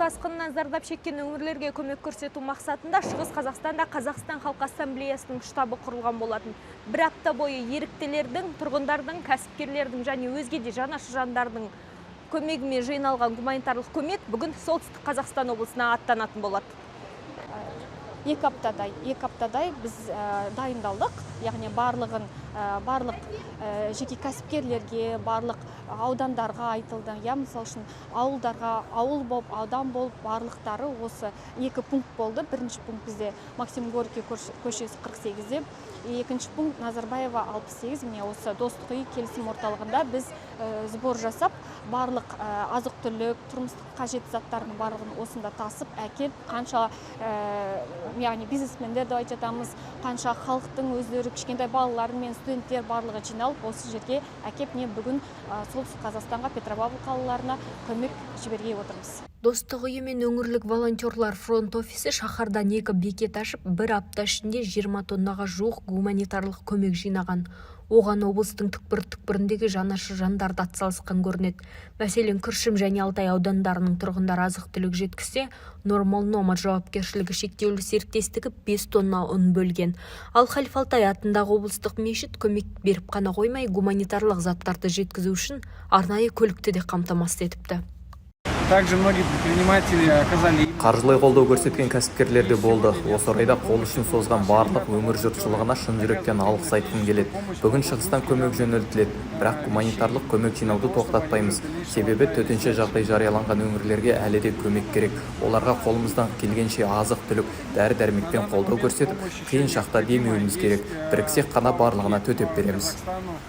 тасқынынан зардап шеккен өңірлерге көмек көрсету мақсатында Шығыс Қазақстанда Қазақстан Халқы Ассамблеясының штабы құрылған болатын. Бір апта бойы еріктілердің, тұрғындардың, кәсіпкерлердің және өзге де жанашыр жандардың көмегімен жиналған гуманитарлық көмек бүгін Солтүстік Қазақстан облысына аттанатын болады. 2 аптадай біз дайындалдық, яғни барлығын, барлық жеке кәсіпкерлерге, барлық аудандарға айтылды, иә. Мысалы үшін, ауылдарға, ауыл болып, аудан болып, барлықтары осы екі пункт болды. Бірінші пункт бізде Максим Горький көшесі 48-де, екінші пункт Назарбаева 68. Міне, осы Достық үйі, Келісім орталығында біз сбор жасап, барлық азық түлік, тұрмыстық қажетті заттардың барлығын осында тасып әкеліп, қанша, яғни бизнесмендер деп айтып жатамыз, қанша халықтың өздері, кішкентай балалар мен студенттер, барлығы жиналып, осы жерге әкеп, міне, бүгін Солтүстік Қазақстанға, Петропавл қалаларына көмек жібергелі отырмыз. Достық үйі мен өңірлік волонтерлар фронт офисі шаһардан екі бекет ашып, бір апта ішінде 20 тоннаға жуық гуманитарлық көмек жинаған. Оған облыстың түкпір-түкпіріндегі жанашыр жандар да атсалысқан көрінеді. Мәселен, Күршім және Алтай аудандарының тұрғындары азық-түлік жеткізсе, Нормал Номад жауапкершілігі шектеулі серіктестігі 5 тонна ұн бөлген. Ал Халиф Алтай атындағы облыстық мешіт көмек беріп қана қоймай, гуманитарлық заттарды жеткізу үшін арнайы көлікті де қамтамасыз етіпті. Также многие предприниматели оказали Қаржылай қолдау көрсеткен кәсіпкерлер де болды. Осы орайда қол ұшын созған барлық өңір жұртшылығына шын жүректен алғыс айтқым келеді. Бүгін шығыстан көмек жөнелтіледі, бірақ гуманитарлық көмек жинауды тоқтатпаймыз. Себебі төтенше жағдай жарияланған өңірлерге әлі де көмек керек. Оларға қолымыздан келгенше азық түлік, дәрі дәрмекпен қолдау көрсетіп, қиын шақта демеуіміз керек. Біріксек қана барлығына төтеп береміз. Казахстану.